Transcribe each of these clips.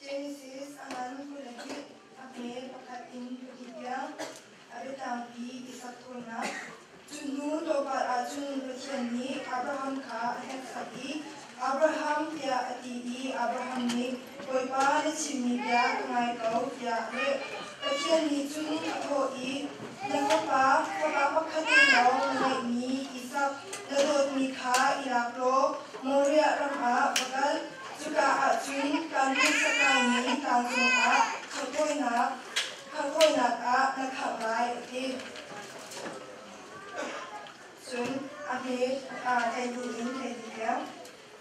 Genesis a ngan 22, a hme pakhat in pahnih tiang, a biatlangpi Isak thawinak. Cu hnu tlawmpal ah cun Pathian nih Abraham kha a hneksak i, Abraham, tiah a ti i Abraham nih, Bawipa, na chimmi bia ka ngai ko, tiah a leh. Pathian nih cun a thawh i, Na fapa, fapa pakhat te lawng na ngeihmi Isak, na dawtmi kha i lak law Moriah ram ah va kal. Cuka ah cun kaan hmuhsak laimi tlang cungah khamhhawinak khamhhawinak ah na khangh lai, a ti. Cun a hme 12 in 14 tiang.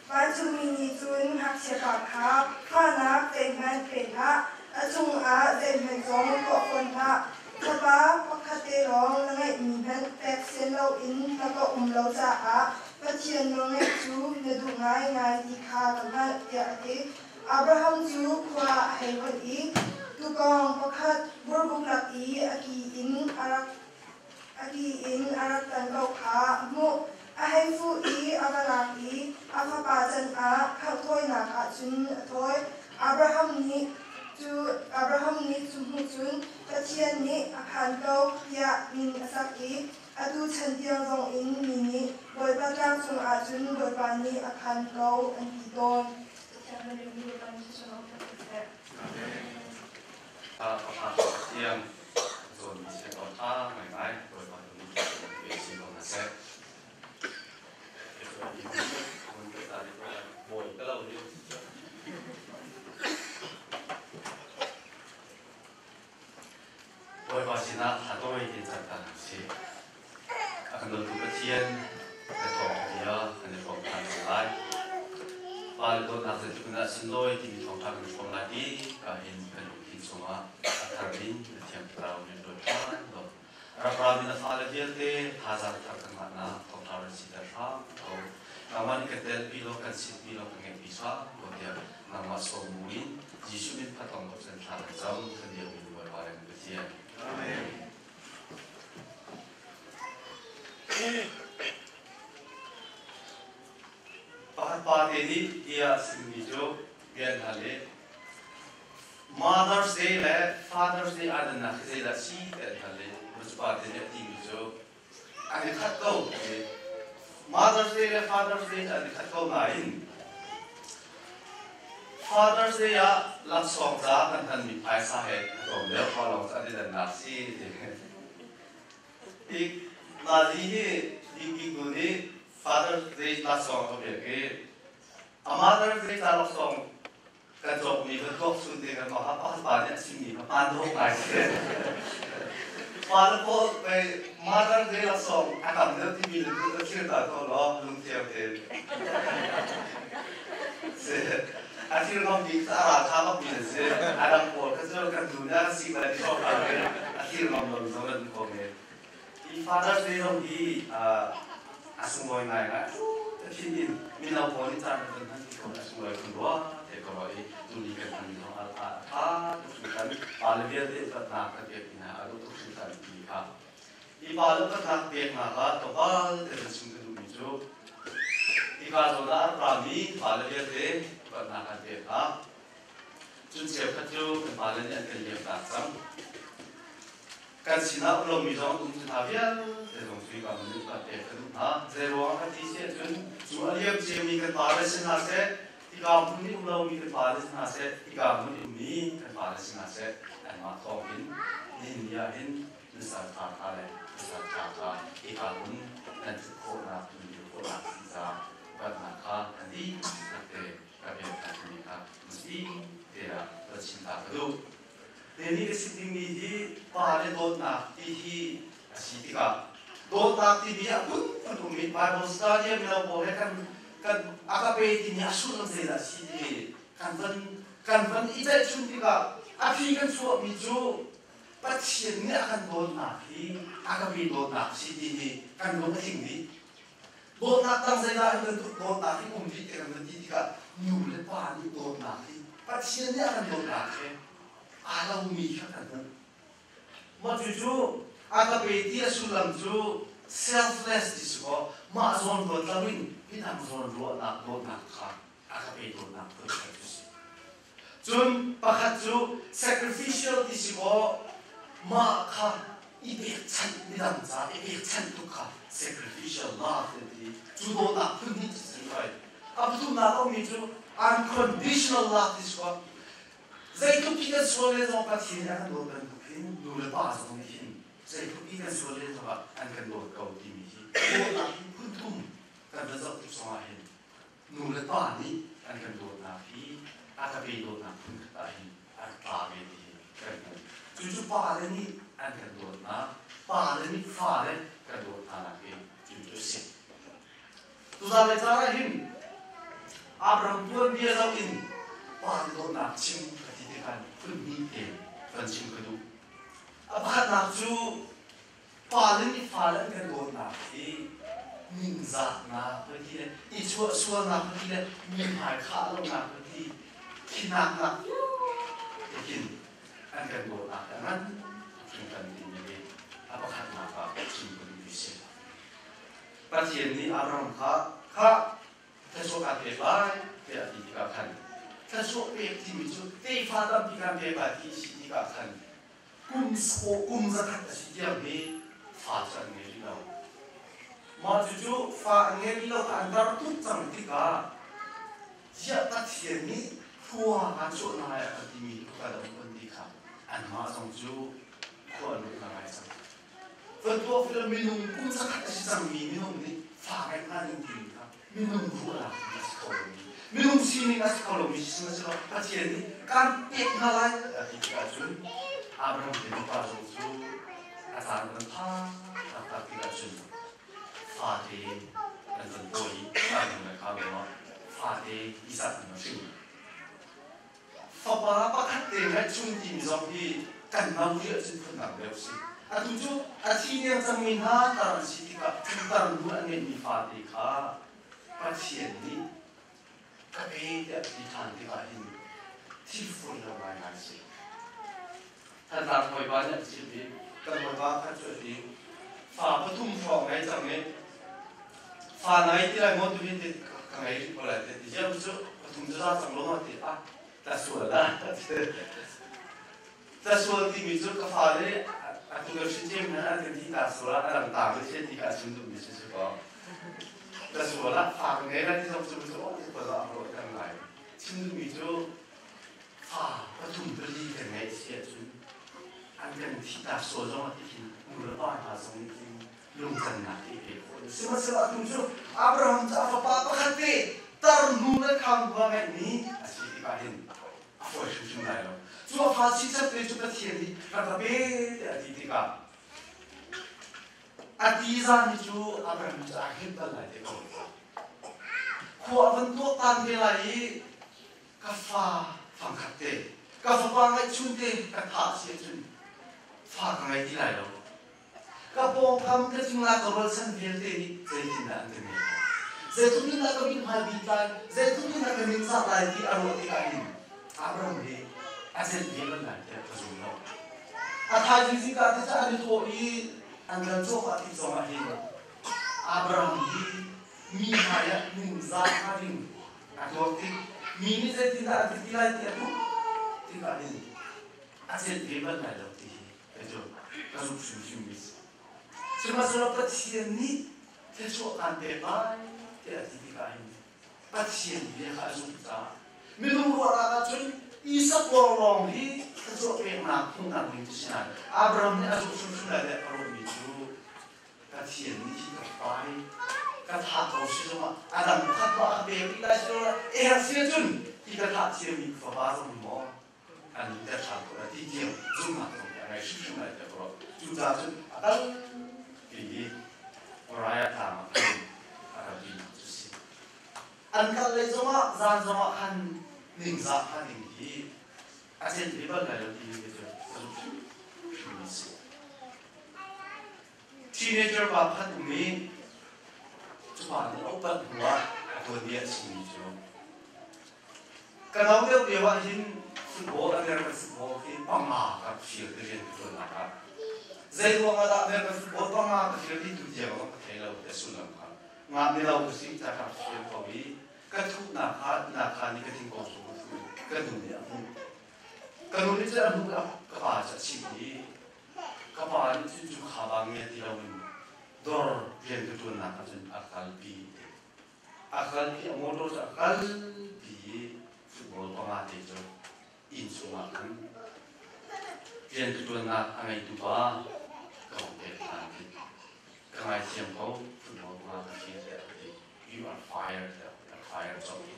Vancungmi nih cun ngakchiapa kha fahnak zeihmanh pe hlah, a cungah zeihmanh zong tuah fawn hlah. Fapa pakhat te lawng na ngeihmi hmanh pek sian loin na ka um lo caah Pathian nawlngaih cu na duh ngaingai ti kha ka hngalh, tiah a ti. Abraham cu khua a hei holh i tuukawng pakhat burbuk lak i a ki in a rak a ki in a rak tan ko kha a hmuh. A hei fuh i a va lak i a fapa can ah khanghthawinak ah cun a thawi. Abraham nih cu Abraham nih cu hmuh cun Pathian nih a khaan ko tiah min a sak i atu chan tiang zong in mi nih Bawipa tlang cungah cun Bawipa nih a khaan ko an ti tawn. Pathian kan rinmi Bawipa nih thluachuah kan pe seh. Amen. Pathian cawnmi si ko ṭha ngaingai Bawipa tu nih pe chin ko hna seh. Bawipa sinah thla tawi in cam ta hna sih. A kan dawtu Pathian na thawngṭha bia kan i hrawm ṭhan ko lai. Pa le dawtnak zeitluk in dah sunlawi timi thawngṭha kan i hrawm lai ti ka hin kan lungthin chungah a thar in na Thiang Thlarau nih ṭuan ṭhan law rak rami na fale vialte thazaang thar kan ngahnak thawngṭha rak siter hram ko. Nangmah nih kan telpi law kan sitpi law kan ngeihpi hram ko tiah nangmah sawm buin Jesuh min phatong ko cun thla kan cam kan biakmi Bawipa le kan Pathian. Amen. Pakhat pa te nih bia a chimmi cu bia an hal i Mother's Day le Father's Day aa dannak hi zeidah a si ti an hal i pa te nih a timi cu an i khat ko ti. Mother's Day le Father's Day cu an i khat ko nain Father's Day ah laksawng ca kan hmanmi phaisa he a tlawm deuh ko lawng cu an i dannak si ti. Hi Nazi hi Bik nu nih Father's Day laksawng a ka pek i a Mother's Day ca laksawng kan cawkmi kan tuak chun te kan mah pakhat pa nih a chimmi kha hmaan dawh ngai si. Pa le pawl pei Mother's Day laksawng a tam deuh timi le tu thil ta to law lungthiang tein. Si. A thil ngam bik a raltha bak mi an si. A dang pawl kha cu kan nu nih a si le ti hrawk in a thil ngam lo zong an ko men. Hi Father's Day zong hi a sunglawi ngai ngai. Thin in mino pawl nih caan kan hman ti ko a sunglawi khun rua te ko rua i tuni kan hman zong a tha tuk hringhran. Pa le vialte upatnak kan pek hna a duh tuk hringhran ti kha. Hi pa le upatnak peknak ah tlawmpal te kan chim ka duhmi cu hika zawn ah a rak rami fale vialte upatnak kan pek hna. Cun cheukhat cu kan pale nih an kan liamtak cang. Kan sinah um lomi zong an um cu hna vialte zong cu hika hmun in upat pek ka duh hna. Zeiruang kan ti si ahcun cu a liam ciami kan pale si hna seh, hika hmun i um lomi kan pale si hna seh, hika hmun i ummi kan pale si hna seh, anmah thawng in nihin ni ah hin na salṭha kha le na salṭha kha hika hmun nan ṭhut khawhnak nan dir khawhnak a si caah upatnak kha kan dihlak te ka pek hna timi kha muslim te ah va chim ta ka duh. Te nih ka chim dingmi hi pa le dawtnak ti hi a si tikah dawtnak timi a phunphun um i Bible study mino pawl he kan kan agape timi a sullam zeidah a si timi kan van kan van i ceihchun tikah a phi kan chuahmi cu Pathian nih a kan dawtnak hi a ka mi dawtnak si ti hi kan lung a tling dih. Dawtnak dang zeidah in bantuk dawtnak hi um rih ti kan van ti tikah nu le pa nih dawtnak hi Pathian nih a kan dawtnak he aa lomi kha kan hmuh. Mah cucu a ka pe ti a sullam cu selfless ti si kaw mah zawn ruat loin midang zawn ruahnak dawtnak kha a ka pe dawtnak phun khat cu si. Cun pakhat cu sacrificial ti si kaw mah kha i pekchanh midang ca i pekchanh tuk kha sacrificial love an ti. Cu dawtnak phun hnih cu si lai. A pathumnak a ummi cu unconditional love ti si kaw zeitluk hi kan sual le zong Pathian nih a kan dawt bantuk hin nu le pa zong nih hin zeitluk hi kan sual le zongah an kan dawt ko timi hi dawtnak hi phun thum kan va zoh tik zongah hin nu le pa nih an kan dawtnak hi a ka pe dawtnak phun khat ah hin a tla ve ti hi kan hmuh. Cucu pa le nih an kan dawtnak, pa le nih fa le kan dawt hna nak hi cu cu a si. Tuzaan le caan ah hin Abraham tuanbia zoh in pa le dawtnak chim ka ti tikah phun hnih tein kan chim ka duh. A pakhatnak cu Fale nih fale an kan dawtnak hi ningzahnak ti le i chuahsualnak ti le mi hmai khah lonak ti thinaknak vialte an kan dawtnak a ngan hringhran timi hi a pakhatnak ah chim ka duhmi si. Pathian nih Abraham kha kha thluachuah kaan pek lai tiah a ti tikah khan thluachuah pek timi cu tefa tampi kaan pek lai ti si tikah khan kum kum zakhat a si tiang hi fa cu an ngei rih lo. Mah cucu fa an ngei rih lo kha an dar tuk cang tikah ziah Pathian nih khua kaan chuah hna lai a kan timi khua dah um ti kha anmah zong cu khua an ruat hna ngai cang. Van tuak minung kum zakhat a si cangmi minung nih fa ngeih hna ding timi kha minung ruahnak a si kho lomi minung sining a si kho lomi sihmanhsehlaw Pathian nih kaan pek hna lai a ti tikah cun Abraham te nupa zong cu a caan kan phan taktak tikah cun fate an van pawi i Abraham le kha ruangah fate Isak an va hring. Fapa pakhat te ngaihchung timi zong hi kan no rih ahcun phundang deuh si. Atu cu a thi deng cangmi hna tar an si tikah cu tar nu an ngeihmi fate kha Pathian nih ka pe tiah ti ṭhan tikah hin thil fawi lo ngaingai a si. Thantlang hawipa nih an chimh i kan hawipa khat cu a ti fa pathum hrawng ngei cang i fa na ngei ti lai maw tu hi ti ka ngei rih ko lai ti ti ziah cu pathum cu za cang lo ma ti ah ta sual la ta sual timi cu ka fa le atu ka hrin cem hna an kan ti ta sual ah a dang ta ka thi ti ka chim duhmi si si ko ta sual ah fa ka ngei lai ti zong cu cu oh ti ko za ro kan ngai chim duhmi cu fa pathum pali kan ngeih si ahcun an kan thihtak sual zong ah tihin nu le pa hna zong nih hin lungcannak hi pek khawh an si. Sihmanhsehlaw atu cu Abraham cu a fapa pakhat te tarnu le khamhua ngeihmi a si tikah hin a fawi hrimhrim lai lo. Cu a fa chikkhat te cu Pathian nih rak ka pe tiah a ti tikah a ti zan hi cu Abraham cu aa hngilh bal lai te ko. Khua a van tuaktan ve lai i ka fa fangkhat te ka fapa ngeihchun te ka thah si ahcun fa ka ngei ti lai lo ka pawngkam ka cingla ka rualchan vialte nih zeitindah an ka ngeih zeitluk in dah ka mithmai bik lai zeitluk in dah ka ningzah lai ti a ruah tikah hin Abraham hi a zelh ve bal lai tiah ka zum lo a thaizing zingka te cu an i thawh i an kal cawk ah ti zong ah hin Abraham hi mi hmai ah ningzah hnga ding A tuak tik mi nih zeitindah an ti ti lai ti a duh tikah hin a celh ve bal lai lo ti hi kei cu ka zumh hrimhrim mi si. Sihmanhsehlaw Pathian nih thluachuah kaan pek lai tiah a ti tikah hin Pathian bia kha a zumh caah minung ruahnak ahcun Isak lawnglawng hi thluachuah peknak hmuhnak ding cu si nain Abraham nih a zumh hrimhrim lai tiah ka ruahmi cu Pathian nih hi ka pai ka thah ko si zongah a dang khat ma a pek rih lai si lo er si ahcun hi ka thah thiammi fapa zong maw an ter ṭhan ko lai ti tiang zumhnak zong a ngei hrimhrim lai tiah ka ruah. Cucaah cun a kal ti hi Moriah tlang ah khan a kalpi cu si. An kal lei zongah zan zongah khan ningzah kha ding hi a celh ve bal lai lo ti hi cu ka zumh hrimhrim a si. Teenager pa pakhat um i cu pa nih a upat hnuah a tuanbia a chimmi cu ka no deuh lio ah hin football American football hi panga ka feel ka rian ka ṭuannak ah zei ruang ah dah American football panga ka feel ti tu tiang zong ka thei lo ti a sullam kha nga milo ka si ca ka feel ko i ka Ka thuhnak kha nak kha nih ka thingkong chung ka thuh i ka nu nih a hmuh. Ka nu nih cun a hmuh i ka pa cu a chimh i ka pa nih cun cu kha bang nge ti loin dawr rian ka ṭuannak ah cun a kalpi. A kalpi, a motor cu a kalpi i football panga te cu inn chungah khan rian ka ṭuannak a ngeitu pa ka hong pek ṭhan ti. Ka ngaithiam ko, football panga ka fir tiah ka ti. You are fired tiah ka fire colh.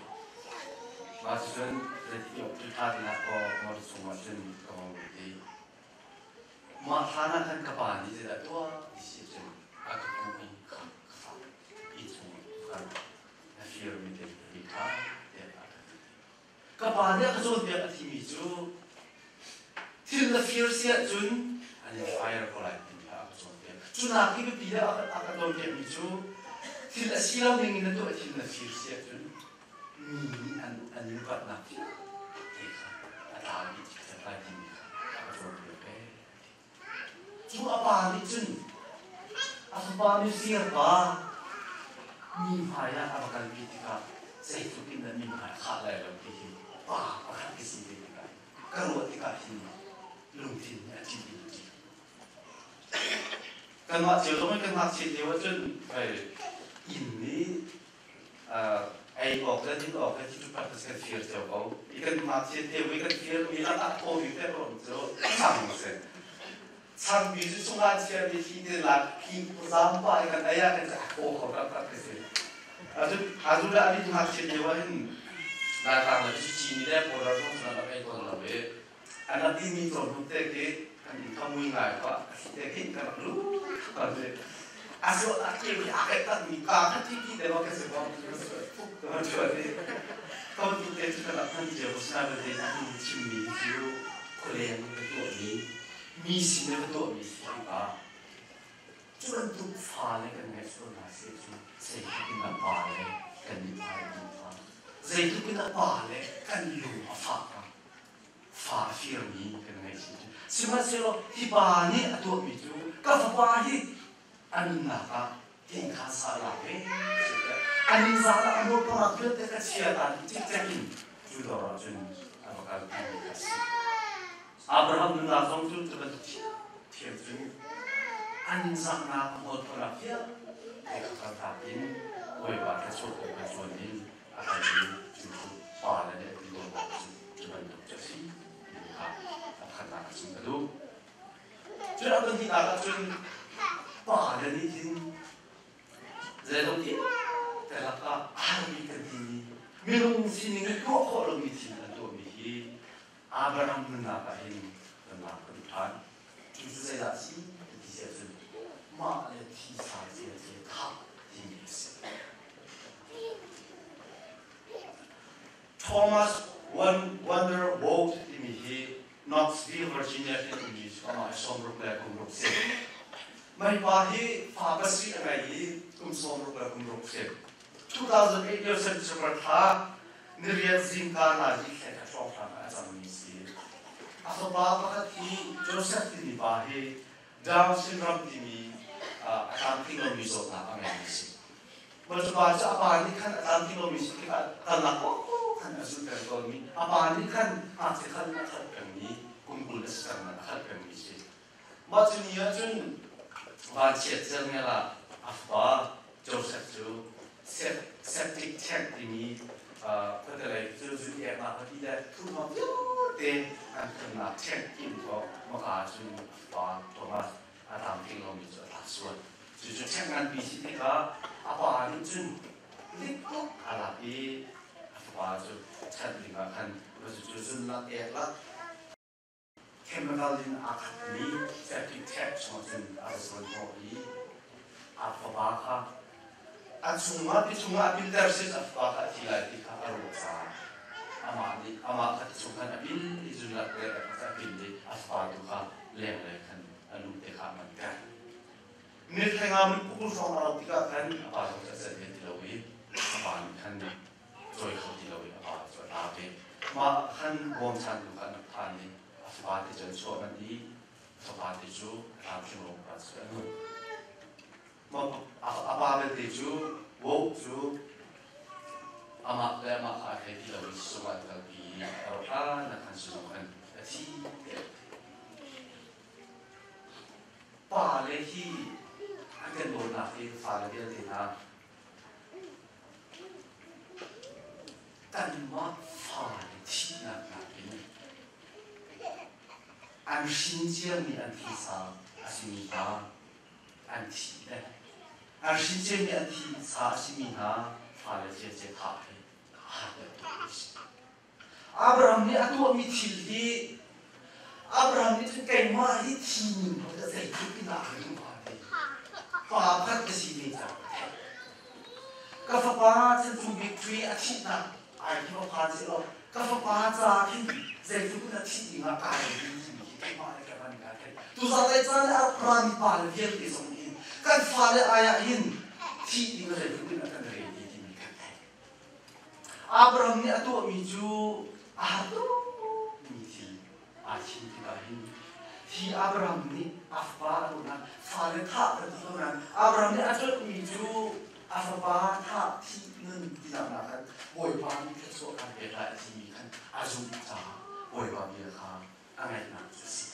Mah cucun zeiti awk thil ṭha dingah kaw motor chungah cun ka hong lut i mah hlan ah khan ka pa nih zeidah tuah ti si cun a ka kuh i ka ka fak inn chungah khan na firmi te hi ṭha tiah a ka ti. Ka pa nih a ka cawnpiak a timi cu thil na fir si ahcun an in fire ko lai timi kha a ka cawnpiak. Cu nak hi biapi deuh a ka cawnpiakmi cu thil a si lo ning in na tuah i thil na fir si ahcun mi nih an in upatnak vialte kha a tlau dih cikcek lai timi kha a ka cawnpiak ve. Cu a pa nih cun a fapa mifir pa mi hmaiah a va kalpi tikah zeitluk in dah mi hmai a khah lai lo ti hi pa pakhat ka si ve tikah ka ruah tikah hin lungthin nih a ṭih in a ṭih. Kanmah cio zong in kan ngakchiat lio ahcun inn nih ei awk le din awk le ti cu kan fir cio ko. I kan ngakchiat lio i kan firmi an ah thaw bik te ko cu chang a si. Changpi cu chungah chiami hi te lak hi zaam pa i kan ei ah kan thaw kho taktak ka si. Atu le ani ngakchiat lio ah hin Laitlang le cu cini le powder zong cu an rak ei tawn lo i an rak timi cawhnuk te khi kan in kha mui ngai pa te khi kan rak lu kan si. Aso a ke mi a kai tak mi ka kha ti ti te ma ka se ko fuk ka ma chuan ni ko tu te cu kan rak hman cio ko sina belte a hnu chimmi cu khualeng ka tuahmi mi sin na ka tuahmi si tikah cu bantuk fale kan ngeih sual hna si cu zeitluk in a pa le kan mithmai a duh hnga, zeitluk in a pa le kan lung a fah hnga. Fa a firmi kan ngeih si cu. Sihmanhsehlaw hi pa nih a tuahmi cu ka fapa hi a nunnak ah tingkha sa lak ve a ningzah ah a mualphonak vialte ka chia ta dih cikcek in cu dawr ah cun a va kalpi mi a si. Abraham nunnak zong cu cu bantuk ṭhiamṭhiam cun a ningzahnak a mualphonak vialte kha kaltak in Bawipa thluachuah kong kha cuan in a kal i cu cu pa le nih an ti tawnnak cu cu bantuk cu a si timi kha a pakhatnak ah chim ka duh. Cun a pahnihnak ah cun pa le nih hin zeizong vialte lakah a harmi kan timi minung sining in tuah khawh lomi thil an tuahmi hi Abraham nunnak ah hin kan lak ka duh ṭhan. Cu cu zeidah a si ka ti si ahcun mah le thi sa vialte thah timi a si. Thomas Wonderwood timi hi Knoxville, Virginia hin ummi cu amah hi 60 le kum ruk si. Mah hi pa hi fa pasarih a ngei i kum 60 le kum ruk si. 2008 lio September thla niriat zingka nazi thlek a hrawnghrang ah a cangmi a si. A fapa pakhat hi Joseph timi pa hi Down syndrome timi a tlamtling lomi zawtnak a ngeimi a si. Mah cu pa cu a pa nih khan a tlamtling lomi si tikah kalnak khan a zulh peng tawnmi, a pa nih khan ngakchia khan a khalh pengmi, kum 20 a si cang nain a khalh pengmi a si. Mah cu ni ah cun vanchiat celngel ah a fapa Joseph cu septic tank timi khuatelei cu zu eknak ti le thurhnawm vialte an phunnak tank ti um kaw maka cun a fapa Thomas a tlamtling lomi cu a tlak sual. Cucu tank nganpi si tikah a pa nih cun liktuk a lak i a fapa cu chanh dingah khan cucu zun lak ek lak Chemical in aa khatmi septic tank chungah cun a va zuan hnawh i a fapa kha a chungah ti chungah a pilter sin a fapa kha a thi lai ti kha a ruah caah amah nih amah kha ti chung khan a pil i zunlak le a pil i a fapa tu kha lenglei khan a lu te kha a manter. Nitheng ah min pukul hrawng a rauh tikah khan a pa zong cu a celh ve ti lo i a pa nih khan cawi kho ti lo i a pa cu a tla ve. Mah khan bawmchantu kha an rak phan i a fapate cu an chuah manh i a fapate cu a tlamtling lo pa cu a nung. A pa belte cu Woke cu Amah le amah kha a thei ti lo i sizung ah an kalpi i a rawh hlan ah khan sizung khan a thi tiah an ti. Pale hi an kan dawtnak hi fale vialte hna kanmah fale thihnak nakin an hrin ciami an thisa a simi hna an thi le an hrin ciami an thisa a simi hna fale ciacia thah hi a har deuh tuk mi si. Abraham nih a tuahmi thil hi Abraham nih cun keimah hi thi ning ho dah zeitluk in dah ka duh hnga ti pa pakhat ka si ve caah ka theih. Ka fapa chan bik Khrih a thihnak ai khi va phan sehlaw ka fapa ca khin zeitluk in a thih ding ah kai ding timi khi keimah le keimah nih kaa theih. Tuzan caan le a rak rami pa le vialte zong nih hin kan fale ai ah hin thih ding ah zeitluk in a kan rel ti timi kan theih. Abraham nih a tuahmi cu a har tukmi thil aa thim tikah hin hi Abraham nih a fapa a dawtnak fale thah kan ti ko nain Abraham nih a colhmi cu a fapa thah thih nun tinak ah khan Bawipa nih thluachuah kan pek lai a timi khan a zumh caah Bawipa bia kha a ngaihnak cu a si.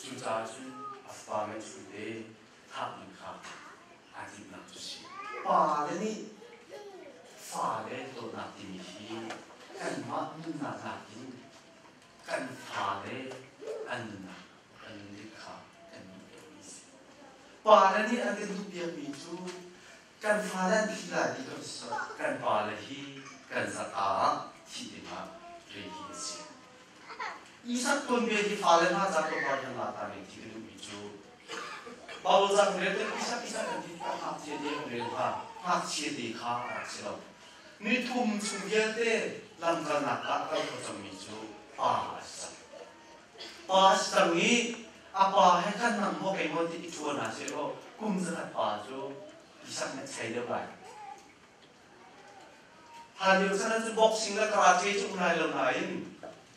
Cucaah cun a fapa ngeihchun te thah ding kha aa timhnak cu a si. Pale nih fale dawtnak timi hi kanmah nunnak nakin kan fale an nunnak kan nundik kha kan duh deuhmi a si. Pale nih an kan duhpiakmi cu kan fale an thi lai ti kan si kan pale hi kan zaka ah thih dingah ready a si. Isak tuanbia hi fale hna ca tlawmpal kan la ta ning ti ka duhmi cu Paul cang rel te Isak Isak kan ti tikah ngakchia te kan rel hnga ngakchia te kha a rak si lo. Ni thum chung vialte lamkalnak ah kal kho cangmi cu pa a si cang. Pa a si cang i a pa he khan nang maw kei maw ti i ṭuan hna sehlaw kum zakhat pa cu Isak nih a chei deuh lai. Hlanlio chan ah cun boxing le karate cu um lai lo nain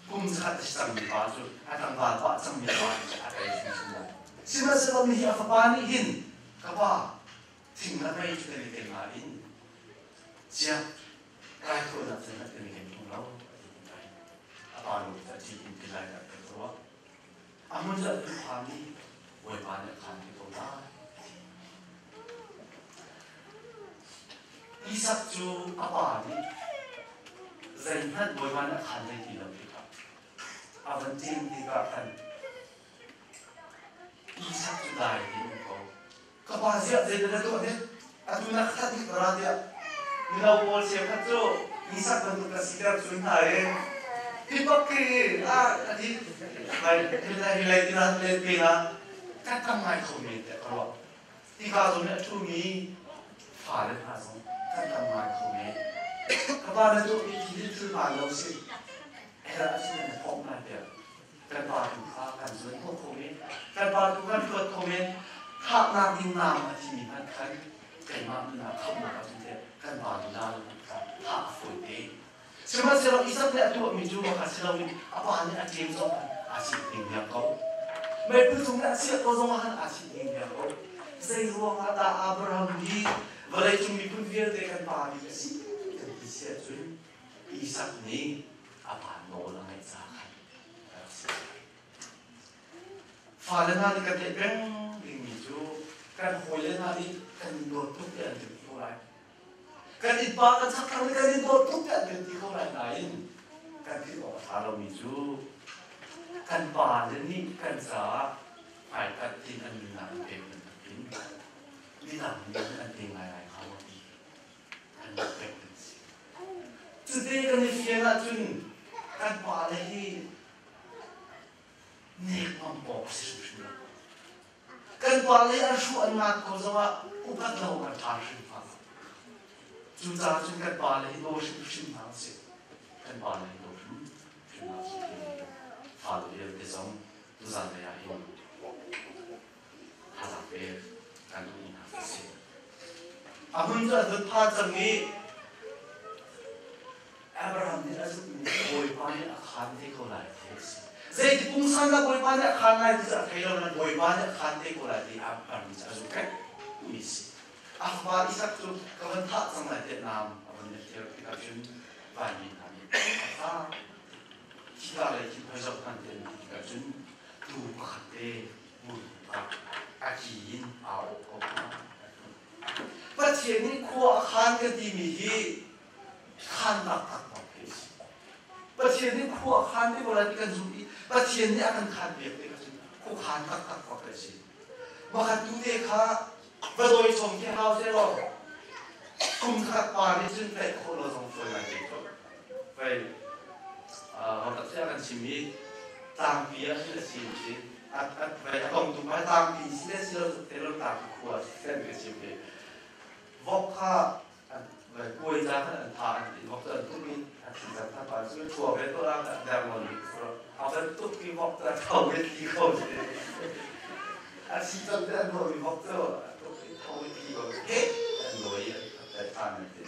kum zakhat a si cangmi pa cu a tlangval pah cangmi pa cu a tei hrimhrim lai. Sihmanhsehlaw nihi a fapa nih hin ka pa thing le mei cu kan i tel nain ziah raithawinak zeihmanh kan i ken ṭung lo a ti lai. A pa nu cu a ṭi in ti lai dah kan ruah. A hmun cu a tu phan i Bawipa nih a khaan te ko lai. Isak cu a pa nih zeihmanh Bawipa nih a khaan hlei ti lo tikah a van cin tikah khan Isak cu dai tein um ko. Ka pa ziah zeidah na tuah nih? Atu na ka that hnik ra tiah mino pawl cheukhat cu Isak bantuk ka siter cun hna i hi bak khi a a ti lai hi lei ti na len pe na kan tam ngai kho men tiah ka ruah. Tika zong nih a ṭhumi fale hna zong kan tam ngai kho men. Ka pa na tuahmi thil hi thil hmaan lo si. Herh a si na thawk ngai tiah kan pa tu kha kan zuan khawh kho men. Kan pa tu kan hluat kho men. Thahnak ding naam a thimi hmanh khan keimah nunnak khamhnak ah cun kan pa lila hmanh kha thah a fawi te. Sihmanhsehlaw Isak nih a tuahmi cu mah kha si loin a pa nih a ṭem zong khan aa chit dingdiang ko. Meipul cung nih a chiah ko zongah khan aa chit dingdiang ko. Zei ruangah dah Abraham hi vawleicung miphun vialte kan pa bik a si kan ti si ahcun Isak nih a pa nawl a ngaih caah khan a rak si. Fale hna nih kan theih peng dingmi cu kan hawile hna nih kan dawt tuk tiah an kan ti ko lai. Kan innpa kan chakthlang nih kan in dawt tuk tiah an kan ti kho lai nain kan philh awk a ṭha lomi cu kan pale nih kan caah hmaikhat in an nunnak an pek bantukin midang nih an pe ngai lai hnga maw ti kan rak pek kan si. Cuti kan i fian ahcun kan pale hi nek ngam awk a si hrimhrim lo. Kan pale an hruh an ngat ko zongah upat lo kan ṭha hrim hnga. Cucaah cun kan pale hi daw hrimhrim hna usih. Kan pale hi daw hrimhrim hna usih timi fale vialte zong tuzan lei ah hin thazaang pek kan duhmi hna a si. A hmun cu a dut pha cang i Abraham nih a zumhmi Bawipa nih a khaan te ko lai ti a si. Zeiti pungsan dah Bawipa nih a khaan lai ti cu a thei lo nain Bawipa nih a khaan te ko lai ti Abraham nih a zumh mi si. A fapa Isak cu ka van thah cang lai tiah naam a van let tikah cun Laimi hna nih a tha. Khika lei khi hoi zoh hmanh te an ti tikah cun tuu pakhat te muru ah a ki in aa awh ko hnga. Pathian nih khua a khan kan timi hi khan taktak bak khi a si. Pathian nih khua a khan ti ko lai ti kan zumh i Pathian nih a kan khan piak tikah cun khuakhan taktak bak a si. Makhat tu te kha va dawi chom khi hau seh law kum khat pa nih cun tlaih khawh lo zong fawi ngai te cu. Pei hau tak kan chim i tlangpi ah hin a si si a tong tu pa tlangpi si le si lo te lo tlangpi khua si kan chim i vok kha kuai ca khan an tha an ti vok cu an tuk i a thi cang kha pa cu chua ve to la ka der mon a van tuk i vok cu a tho ve thi ko si a si cang te an nawi vok cu a tuk i tho i thi ko he an nawi an than an ti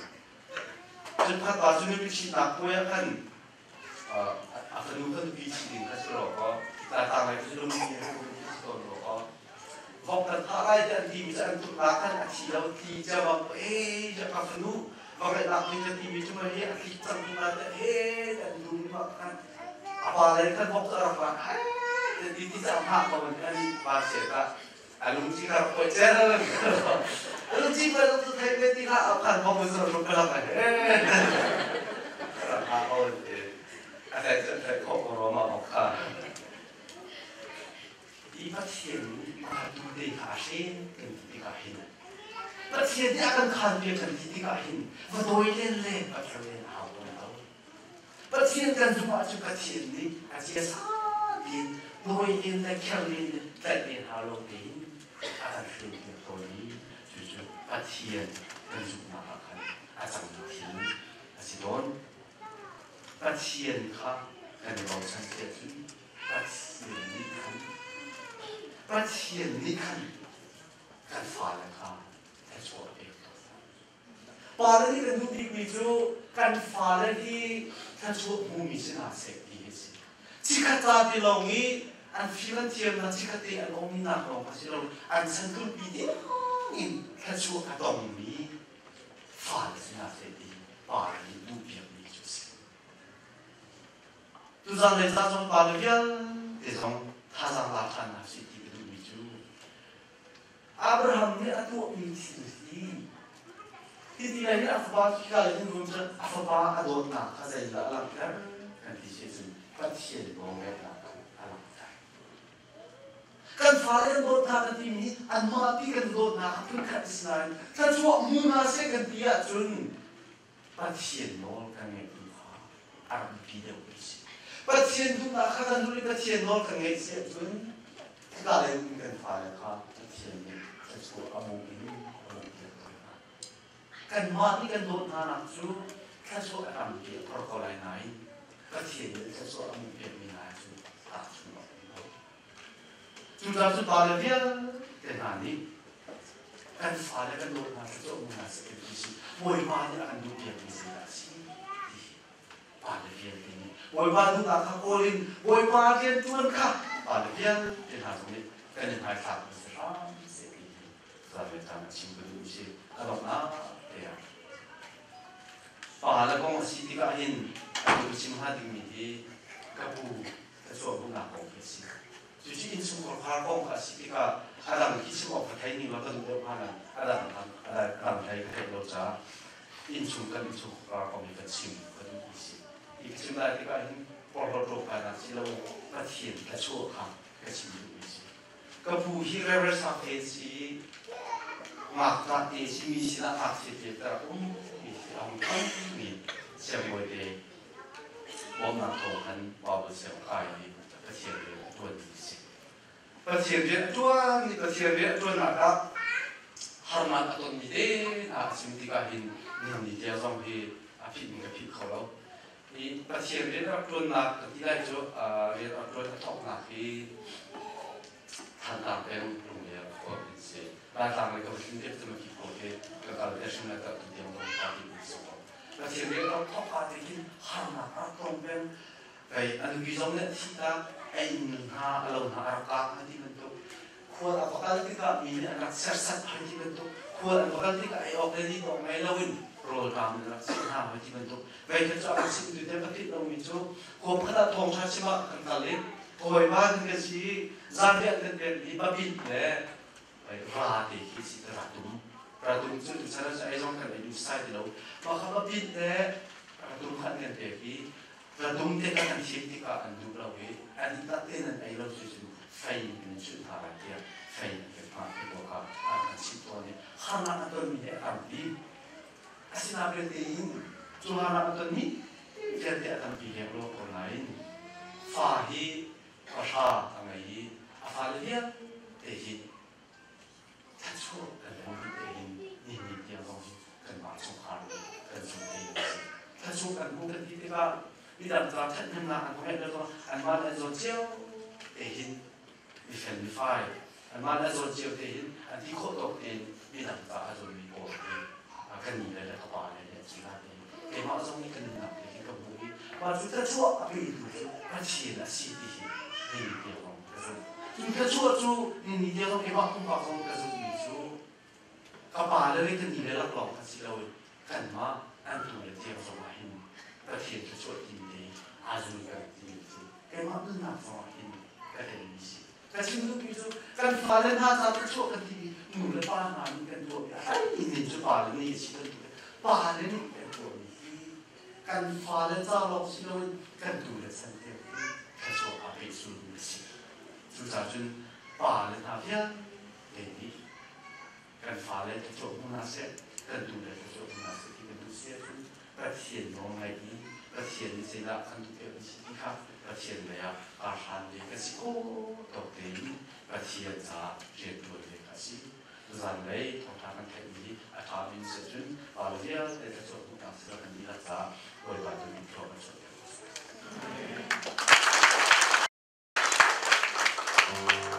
cun kha pa cu nupi ṭhitnak puai ah khan a fanu kha nupi ṭhi ding kha si ro kaw tlang lei cu lungmi he si tawn ro kaw vok kan thah lai ti an timi cu an tuknak khan a thi lo tli ciammam eh ka fanu va ngeihnak ding ka timi cu mei a tlik cang tu lai te he an dum ma khan a pa lei khan vok cu a rak lan he ti ti cang hah ko an pa sia ka a lungci ka rak poi cer a lungci pa tu thei ve ti hlah khan vok zo ru ka rak he rak ha ko ti a thei thei kho ko ro ma vok kha Hi Pathian nih a tu te kha a hren kan ti tikah hin Pathian nih a kan khanpiak kan ti tikah hin va dawi len le va kher len a hau tawn lo. Pathian kan zumh ahcun Pathian nih a cia sa tein dawi len le kher len le tlaih len hau lo tein a kan hrenpiak tawn i cucu Pathian kan zumhnak ah khan a cangmi thil a si tawn. Pathian kha kan i bochan si ahcun Pathian nih khan Pathian nih khan kan fale kha thluachuah a pek tawn. Pale nih kan duh bikmi cu kan fale hi thluachuah hmumi si hna seh ti hi a si. Chikkhat ca ti lawng i an fim an thiamnak chikkhat te an um nak lawng kha si lo an chantlunpi tiangin thluachuah a tongmi fale si hna seh ti pa nih duhpiakmi cu a si. Tuzaan le zaan zong pale vialte zong thazaang la ṭhan hna sih ti ka duhmi cu Abraham nih a tuahmi thil hi hiti lei nih a fapa khika lei hin vun cun a fapa a dawtnak kha zeidah a langhter kan ti si cun Pathian nawlngaihnak kha a langhter. Kan fale kan dawt hna kan timi nih anmah pi kan dawtnak kha phunkhat a si nain thluachuah hmu hna seh kan ti ahcun Pathian nawl kan ngaih tu kha a rak biapi deuh mi a si. Pathian duhnak kha kan duh i Pathian nawl kan ngaih si ahcun hika lei um kan fale kha Pathian nih thluachuah a mung in a mung piak ko hna. Kanmah nih kan dawt hna nak cu thluachuah a tampi a phor ko lai nain Pathian nih thluachuah a mung piak mi hna cu tahchun awk um lo. Cucaah cu pale vialte hna nih kan fale kan dawt hna cu um hna seh kan ti si Bawipa nih a kan duhpiakmi zeidah a si ti pale vialte nih Bawipa duhnak kha kawl in Bawipa rian ṭuan kha pale vialte hna zong nih kan i hmaithlak mi si hram seh ti hi zaangel caan a chim ka duh si a donghnak te ah pale kong a si tikah hin atu ka chim hnga dingmi hi ka pu ka chuah duhnak kong khi a si. Cucu innchungkhar khar kong kha a si tikah a dang khi chim awk ka thei ning lo ka duh deuh hnga nain a dang a dang hlei ka theih lo caah innchung kan innchungkhar kong hi kan chim ka duh ti si. Hi ka chim lai tikah hin porhlawt ṭawngkainak si lo Pathian thluachuah kha ka chim duhmi si. Ka pu hi Reverend Sakte si ngakṭah te si mi sinah ngakchia te ka rak um mi si a hung mi siangbawi te bawmhnak thawng khan Bible siang kai i Pathian rian a ṭuanmi a si. Pathian rian a ṭuan i Pathian rian a ṭuannak ah harnak a tonmi te hna a chim tikah hin nihin ni tiang zong hi a phih in ka phih kho lo. I Pathian rian a rak ṭuannak ka ti lai cu rian a rak ṭuan a thawknak hi Thantlang peng Lungler khua in si. Laitlang lei ka va tlun te cu ma ko te ka kal te hrim lai ka tu tiang zong ka ti si ko. Pathian rian rak thawk ka te hin harnak a rak tong peng. Kei an nupi zong nih a thih ta, a inn hna a lo hna a rak kak hna ti bantuk. Khual a va kal tikah mi nih an rak serhsat hoi ti bantuk. Khual an va kal tikah ei awk le din awk ngei loin Rawlṭam in rak chimh hna hoi ti bantuk vei khat cu a kan chimh tu te ka philh lomi cu khua pakhat ah thawngṭha chim ah kan kal i hawipa kan kan si i zanriah kan pek mi papit le ra te khi si ratum ratum cu tuchan ah ei zong kan ei duh sai ti lo mah kha papit le ratum kha an kan pek i ratum te kha kan thim tikah an duh lo i an dihlak tein an ei lo cu cun fei in an chunh hna lai tiah fei an pek hna ti pawl kha an kan chimh tawn i harnak a tonmi hi a tampi. Asinain belte in cu harnak a tonmi vialte a tampi lengluang ko nain fa hi pahra a ngei i a fale vialte hi thluachuah kan hmu dih te hin nihin tiang zong hi kanmah chungkhar nih kan zumh te a si. Thluachuah kan hmu kan ti tikah midang ca ṭhathnemnak an hmu lo anmah le an zawn cio te hin mifel mifai anmah le an zawn cio te hin an ti khawh tawk tein midang ca a zawnmi pawl hi kan ni le ka pa le an si hna te keimah zong nih kan nunnak te hi ka hmu i mah cu thluachuah a petu cu Pathian a si ti hi ni tiang zong ka zumh. Cu thluachuah cu ni tiang zong keimah pumpak zong ka zumhmi cu ka pa le le kan ni le laklawng kha si loin kanmah an tu le tiang zong ah hin Pathian thluachuah timi te aa zul peng timi cu keimah nunnak zong ah hin ka telmi si. Ka chim duhmi cu kan fale hna ca thluachuah kan timi nu le pa hna nih kan tuahmi a hlei ning cu pa le nih a si kan tu pa le nih kan tuahmi hi kan fale ca lawng si loin kan tu le chan tiang hi thluachuah aa pehzulmi a si. Cucaah cun pa le hna vialte nih kan fale thluachuah hmu hna seh, kan tu le thluachuah hmu hna seh ti kan duh si ahcun Pathian nawl ngaih i Pathian nih zeidah kan duh piak si ti kha Pathian lei ah aa hlan ve kan si khawh tawk tein Pathian caah rianṭuan ve kha a si. Zanlei thawngṭha kan theihmi hi a ṭha bik si ahcun pa le vialte thluachuah hmuhnak sila kan dihlak caah Bawipa tu nih thlua kan chuah piak ko seh.